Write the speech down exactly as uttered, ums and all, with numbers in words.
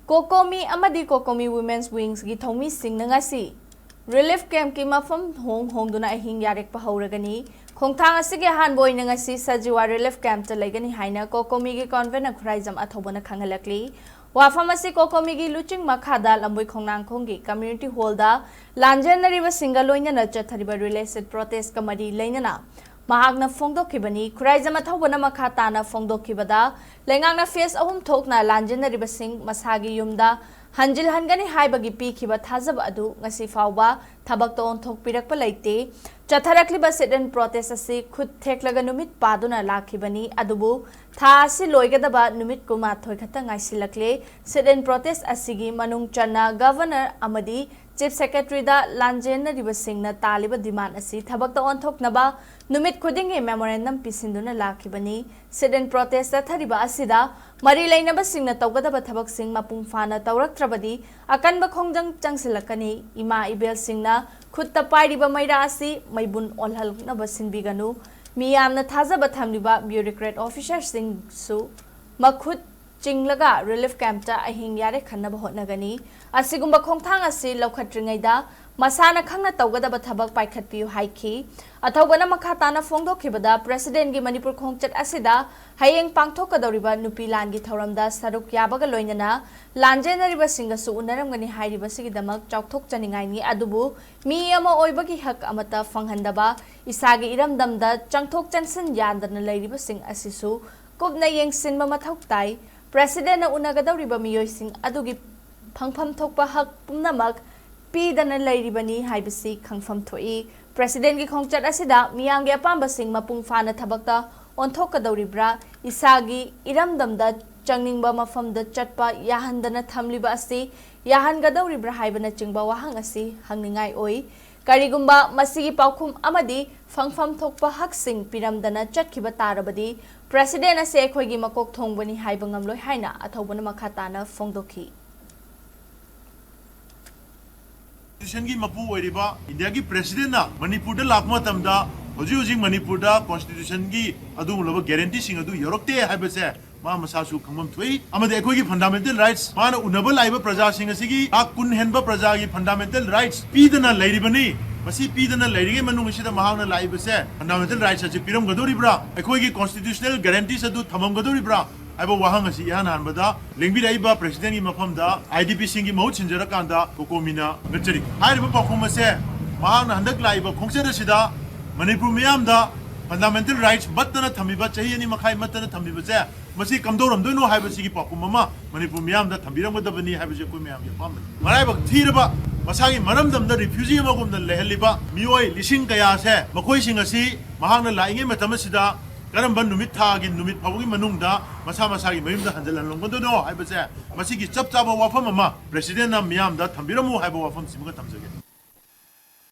ꯀꯣꯀꯣꯃꯤ ꯑꯃꯗꯤ ꯀꯣꯀꯣꯃꯤ Women's Wingsꯒꯤ ꯊꯧꯃꯤꯁꯤꯡꯅ ꯉꯁꯤ relief ꯀꯦꯝꯞꯀꯤ ꯃꯐꯝ ꯍꯣꯡ ꯍꯣꯡꯗꯨꯅ ꯑꯍꯤꯡ ꯌꯥꯔꯦꯛꯄ ꯍꯧꯔꯒꯅꯤ꯫ ꯈꯣꯡꯊꯥꯡ ꯑꯁꯤꯒꯤ ꯑꯍꯥꯟꯕ ꯑꯣꯏꯅ ꯉꯁꯤ ꯁꯖꯤꯋꯥ ꯔꯤꯂꯤꯐ ꯀꯦꯝꯞꯇ ꯂꯩꯒꯅꯤ ꯍꯥꯏꯅ ꯀꯣꯀꯣꯃꯤꯒꯤ ꯀꯣꯟꯚꯦꯅꯔ ꯈꯨꯔꯥꯏꯖꯝ ꯑꯊꯧꯕꯅ ꯈꯪꯍꯜꯂꯛꯂꯤ꯫ ꯋꯥꯐꯝ ꯑꯁꯤ ꯀꯣꯀꯣꯃꯤꯒꯤ ꯂꯨꯆꯤꯡ ꯃꯈꯥꯗ ꯂꯝꯕꯣꯏ ꯈꯣꯡꯅꯥꯡꯈꯣꯡꯒꯤ ꯀꯝꯃ꯭ꯌꯨꯅꯤꯇꯤ ꯍꯣꯜꯗ ꯂꯥꯟꯖꯦꯟꯅꯔꯤꯕꯁꯤꯡꯒ ꯂꯣꯏꯅꯅ ꯆꯠꯊꯔꯤꯕ ꯔꯤꯂꯦꯁꯤꯠ ꯄ꯭ꯔꯣꯇꯦꯁꯀ ꯃꯔꯤ ꯂꯩꯅꯅ ꯃꯍꯥꯛꯅ ꯐꯣꯡꯗꯣꯛꯈꯤꯕꯅꯤ꯫ ꯈꯨꯔꯥꯏꯖꯝ ꯑꯊꯧꯕꯅ ꯃꯈꯥ ꯇꯥꯅ ꯐꯣꯡꯗꯣꯛꯈꯤꯕꯗ, ꯂꯩꯉꯥꯛꯅ ꯐꯦꯁ ꯑꯍꯨꯝ ꯊꯣꯛꯅ ꯂꯥꯟꯖꯦꯟꯅꯔꯤꯕꯁꯤꯡ ꯃꯁꯥꯒꯤ ꯌꯨꯝꯗ ꯍꯟꯖꯤꯜꯍꯟꯒꯅꯤ ꯍꯥꯏꯕꯒꯤ ꯄꯤꯈꯤꯕ ꯊꯥꯖꯕ ꯑꯗꯨ ꯉꯁꯤ ꯐꯥꯎꯕ ꯊꯕꯛꯇ ꯑꯣꯟꯊꯣꯛꯄꯤꯔꯛꯄ ꯂꯩꯇꯦ꯫ ꯆꯠꯊꯔꯛꯂꯤꯕ ꯁꯤꯠ ꯏꯟ ꯄ꯭ꯔꯣꯇꯦꯁ ꯑꯁꯤ ꯈꯨꯠ ꯊꯦꯛꯂꯒ ꯅꯨꯃꯤꯠ ꯄꯥꯗꯨꯅ ꯂꯥꯛꯈꯤꯕꯅꯤ, ꯑꯗꯨꯕꯨ ꯊꯥ ꯑꯁꯤ ꯂꯣꯏꯒꯗꯕ ꯅꯨꯃꯤꯠ ꯀꯨꯟꯃꯥꯊꯣꯏ ꯈꯛꯇ ꯉꯥꯏꯁꯤꯜꯂꯛꯂꯦ꯫ ꯁꯤꯠ ꯏꯟ ꯄ꯭ꯔꯣꯇꯦꯁ ꯑꯁꯤꯒꯤ ꯃꯅꯨꯡ ꯆꯟꯅ ꯒꯚꯔꯅꯔ ꯑꯃꯗꯤ ꯆꯤꯐ ꯁꯦꯀ꯭ꯔꯦꯇꯔꯤꯗ ꯂꯥꯟꯖꯦꯟꯅꯔꯤꯕꯁꯤꯡꯅ ꯇꯥꯜꯂꯤꯕ ꯗꯤꯃꯥꯟ ꯑꯁꯤ ꯊꯕꯛꯇ ꯑꯣꯟꯊꯣꯛꯅꯕ ꯅꯨꯃꯤꯠ ꯈꯨꯗꯤꯡꯒꯤ ꯃꯦꯃꯣꯔꯦꯟꯗꯝ ꯄꯤꯁꯤꯟꯗꯨꯅ ꯂꯥꯛꯈꯤꯕꯅꯤ꯫ ꯁꯤꯠ ꯏꯟ ꯄ꯭ꯔꯣꯇꯦꯁ ꯆꯠꯊꯔꯤꯕ ꯑꯁꯤꯗ ꯃꯔꯤ ꯂꯩꯅꯕꯁꯤꯡꯅ ꯇꯧꯒꯗꯕ ꯊꯕꯛꯁꯤꯡ ꯃꯄꯨꯡ ꯐꯥꯅ ꯇꯧꯔꯛꯇ꯭ꯔꯕꯗꯤ ꯑꯀꯟꯕ ꯈꯣꯡꯖꯪ ꯆꯪꯁꯤꯜꯂꯛꯀꯅꯤ꯫ ꯏꯃꯥ ꯏꯕꯦꯜꯁꯤꯡꯅ ꯈꯨꯠꯇ ꯄꯥꯏꯔꯤꯕ ꯃꯩꯔꯥ ꯑꯁꯤ ꯃꯩꯕꯨꯟ ꯑꯣꯜꯍꯟꯅꯕ ꯁꯤꯟꯕꯤꯒꯅꯨ꯫ ꯃꯤꯌꯥꯝꯅ ꯊꯥꯖꯕ ꯊꯝꯂꯤꯕ ꯕ꯭ꯌꯨꯔꯣꯀ꯭ꯔꯦꯠ ꯑꯣꯐꯤꯁꯔꯁꯤꯡꯁꯨ ꯃꯈꯨꯠ ꯆꯤꯡꯂꯒ ꯔꯤꯂꯤꯐ ꯀꯦꯝꯞꯇ ꯑꯍꯤꯡ ꯌꯥꯔꯦ ꯈꯟꯅꯕ ꯍꯣꯠꯅꯒꯅꯤ꯫ ꯑꯁꯤꯒꯨꯝꯕ ꯈꯣꯡꯊꯥꯡ ꯑꯁꯤ ꯂꯧꯈꯠꯇ꯭ꯔꯤꯉꯩꯗ ꯃꯁꯥꯅ ꯈꯪꯅ ꯇꯧꯒꯗꯕ ꯊꯕꯛ ꯄꯥꯏꯈꯠꯄꯤꯌꯨ ꯍꯥꯏꯈꯤ꯫ ꯑꯊꯧꯕꯅ ꯃꯈꯥ ꯇꯥꯅ ꯐꯣꯡꯗꯣꯛꯈꯤꯕꯗ, ꯄ꯭ꯔꯦꯁꯤꯗꯦꯟꯒꯤ ꯃꯅꯤꯄꯨꯔ ꯈꯣꯡꯆꯠ ꯑꯁꯤꯗ ꯍꯌꯦꯡ ꯄꯥꯡꯊꯣꯛꯀꯗꯧꯔꯤꯕ ꯅꯨꯄꯤ ꯂꯥꯟꯒꯤ ꯊꯧꯔꯝꯗ ꯁꯔꯨꯛ ꯌꯥꯕꯒ ꯂꯣꯏꯅꯅ ꯂꯥꯟꯖꯦꯟꯅꯔꯤꯕꯁꯤꯡꯒꯁꯨ ꯎꯅꯔꯝꯒꯅꯤ ꯍꯥꯏꯔꯤꯕꯁꯤꯒꯤꯗꯃꯛ ꯆꯥꯎꯊꯣꯛꯆꯅꯤꯡꯉꯥꯏꯅꯤ꯫ ꯑꯗꯨꯕꯨ ꯃꯤ ꯑꯃ ꯑꯣꯏꯕꯒꯤ ꯍꯛ ꯑꯃꯠꯇ ꯐꯪꯍꯟꯗꯕ, ꯏꯁꯥꯒꯤ ꯏꯔꯝꯗꯝꯗ ꯆꯪꯊꯣꯛ ꯆꯪꯁꯤꯟ ꯌꯥꯗꯅ ꯂꯩꯔꯤꯕꯁꯤꯡ ꯑꯁꯤꯁꯨ ꯀꯨꯞꯅ ꯌꯦꯡꯁꯤꯟꯕ ꯃꯊꯧ ꯇꯥꯏ꯫ ꯄ꯭ꯔꯦꯁꯤꯗꯦꯟꯅ ꯎꯅꯒꯗꯧꯔꯤꯕ ꯃꯤꯑꯣꯏꯁꯤꯡ ꯑꯗꯨꯒꯤ ꯐꯪꯐꯝ ꯊꯣꯛꯄ ꯍꯛ ꯄꯨꯝꯅꯃꯛ ꯄꯤꯗꯅ ꯂꯩꯔꯤꯕꯅꯤ ꯍꯥꯏꯕꯁꯤ ꯈꯪꯐꯝ ꯊꯣꯛꯏ꯫ ꯄ꯭ꯔꯦꯁꯤꯗꯦꯟꯒꯤ ꯈꯣꯡꯆꯠ ꯑꯁꯤꯗ ꯃꯤꯌꯥꯝꯒꯤ ꯑꯄꯥꯝꯕꯁꯤꯡ ꯃꯄꯨꯡ ꯐꯥꯅ ꯊꯕꯛꯇ ꯑꯣꯟꯊꯣꯛꯀꯗꯧꯔꯤꯕ꯭ꯔꯥ, ꯏꯁꯥꯒꯤ ꯏꯔꯝꯗꯝꯗ ꯆꯪꯅꯤꯡꯕ ꯃꯐꯝꯗ ꯆꯠꯄ ꯌꯥꯍꯟꯗꯅ ꯊꯝꯂꯤꯕ ꯑꯁꯤ ꯌꯥꯍꯟꯒꯗꯧꯔꯤꯕ꯭ꯔꯥ ꯍꯥꯏꯕꯅꯆꯤꯡꯕ ꯋꯥꯍꯪ ꯑꯁꯤ ꯍꯪꯅꯤꯡꯉꯥꯏ ꯑꯣꯏ꯫ ꯀꯔꯤꯒꯨꯝꯕ ꯃꯁꯤꯒꯤ ꯄꯥꯎꯈꯨꯝ ꯑꯃꯗꯤ ꯐꯪꯐꯝ ꯊꯣꯛꯄ ꯍꯛꯁꯤꯡ ꯄꯤꯔꯝꯗꯅ ꯆꯠꯈꯤꯕ ꯇꯥꯔꯕꯗꯤ, ꯄ꯭ꯔꯦꯁꯤꯗꯦꯟ ꯑꯁꯤ ꯑꯩꯈꯣꯏꯒꯤ ꯃꯀꯣꯛ ꯊꯣꯡꯕꯅꯤ ꯍꯥꯏꯕ ꯉꯝꯂꯣꯏ ꯍꯥꯏꯅ ꯑꯊꯧꯕꯅ ꯃꯈꯥ ꯇꯥꯅ ꯐꯣꯡꯗꯣꯛꯈꯤ꯫ ꯀꯣꯟꯁꯇꯤꯇ꯭ꯌꯨꯁꯟꯒꯤ ꯃꯄꯨ ꯑꯣꯏꯔꯤꯕ ꯏꯟꯗꯤꯌꯥꯒꯤ ꯄ꯭ꯔꯦꯁꯤꯗꯦꯟꯅ ꯃꯅꯤꯄꯨꯔꯗ ꯂꯥꯛꯄ ꯃꯇꯝꯗ ꯍꯧꯖꯤꯛ ꯍꯧꯖꯤꯛ ꯃꯅꯤꯄꯨꯔꯗ ꯀꯣꯟꯁꯇꯤꯇ꯭ꯌꯨꯁꯟꯒꯤ ꯑꯗꯨꯒꯨꯝꯂꯕ ꯒꯦꯔꯦꯟꯇꯤꯁꯤꯡ ꯑꯗꯨ ꯌꯧꯔꯛꯇꯦ ꯍꯥꯏꯕꯁꯦ ꯃꯥ ꯃꯁꯥꯁꯨ ꯈꯪꯐꯝ ꯊꯣꯛꯏ꯫ ꯑꯃꯗꯤ ꯑꯩꯈꯣꯏꯒꯤ fundamental rights, ꯃꯥꯅ ꯎꯅꯕ ꯂꯥꯛꯏꯕ ꯄ꯭ꯔꯖꯥꯁꯤꯡ ꯑꯁꯤꯒꯤ ꯂꯥꯈ ꯀꯨꯟ ꯍꯦꯟꯕ ꯄ꯭ꯔꯖꯥꯒꯤ fundamental rights ꯄꯤꯗꯅ ꯂꯩꯔꯤꯕꯅꯤ꯫ ꯃꯁꯤ ꯄꯤꯗꯅ ꯂꯩꯔꯤꯉꯩ ꯃꯅꯨꯡ ꯑꯁꯤꯗ ꯃꯍꯥꯛꯅ ꯂꯥꯛꯏꯕꯁꯦ fundamental rights ꯑꯁꯤ ꯄꯤꯔꯝꯒꯗꯧꯔꯤꯕ꯭ꯔꯥ? ꯑꯩꯈꯣꯏꯒꯤ constitutional guarantees ꯑꯗꯨ ꯊꯝꯃꯝꯒꯗꯧꯔꯤꯕ꯭ꯔꯥ? ꯍꯥꯏꯕ ꯋꯥꯍꯪ ꯑꯁꯤ ꯏꯍꯥꯟ ꯍꯥꯟꯕꯗ ꯂꯦꯡꯕꯤꯔꯛꯏꯕ presidentꯀꯤ ꯃꯐꯝꯗ, IDPꯁꯤꯡꯒꯤ ꯃꯍꯨꯠ ꯁꯤꯟꯖꯔꯀꯥꯟꯗ ꯀꯣꯀꯣꯃꯤꯅ ꯍꯪꯒꯠꯆꯔꯤ꯫ ꯍꯥꯏꯔꯤꯕ ꯄꯥꯎꯈꯨꯝ ꯑꯁꯦ ꯃꯍꯥꯛꯅ ꯍꯟꯗꯛ ꯂꯥꯛꯏꯕ ꯈꯣꯡꯆꯠ ꯑꯁꯤꯗ ꯃꯅꯤꯄꯨꯔ ꯃꯤꯌꯥꯝꯗ fundamental rights ꯃꯠꯇꯅ ꯊꯝꯕꯤꯕ, ꯆꯍꯤ ꯑꯅꯤ ꯃꯈꯥꯏ ꯃꯠꯇꯅ ꯊꯝꯕꯤꯕꯁꯦ, ꯃꯁꯤ ꯀꯝꯗꯧꯔꯝꯗꯣꯏꯅꯣ ꯍꯥꯏꯕꯁꯤꯒꯤ ꯄꯥꯎꯈꯨꯝ ꯑꯃ ꯃꯅꯤꯄꯨꯔ ꯃꯤꯌꯥꯝꯗ ꯊꯝꯕꯤꯔꯝꯒꯗꯕꯅꯤ ꯍꯥꯏꯕꯁꯤ ꯑꯩꯈꯣꯏ ꯃꯌꯥꯝꯒꯤ ꯑꯄꯥꯝꯕꯅꯤ꯫ ꯃꯔꯥꯏꯕꯛ ꯊꯤꯔꯕ, ꯃꯁꯥꯒꯤ ꯃꯔꯝꯗꯝꯗ refugee ꯑꯃꯒꯨꯝꯅ ꯂꯩꯍꯜꯂꯤꯕ ꯃꯤꯑꯣꯏ ꯂꯤꯁꯤꯡ ꯀꯌꯥꯁꯦ, ꯃꯈꯣꯏꯁꯤꯡ ꯑꯁꯤ ꯃꯍꯥꯛꯅ ꯂꯥꯛꯏꯉꯩ ꯃꯇꯝ ꯑꯁꯤꯗ ꯀꯔꯝꯕ ꯅꯨꯃꯤꯠ ꯊꯥꯒꯤ ꯅꯨꯃꯤꯠ ꯐꯥꯎꯕꯒꯤ ꯃꯅꯨꯡꯗ ꯃꯁꯥ ꯃꯁꯥꯒꯤ ꯃꯌꯨꯝꯗ ꯍꯟꯖꯤꯜꯍꯜꯂꯝꯒꯗꯣꯏꯅꯣ ꯍꯥꯏꯕꯁꯦ, ꯃꯁꯤꯒꯤ ꯆꯞ ꯆꯥꯕ ꯋꯥꯐꯝ ꯑꯃ presidentꯅ ꯃꯤꯌꯥꯝꯗ ꯊꯝꯕꯤꯔꯝꯃꯨ ꯍꯥꯏꯕ ꯋꯥꯐꯝꯁꯤꯃꯒ ꯊꯝꯖꯒꯦ꯫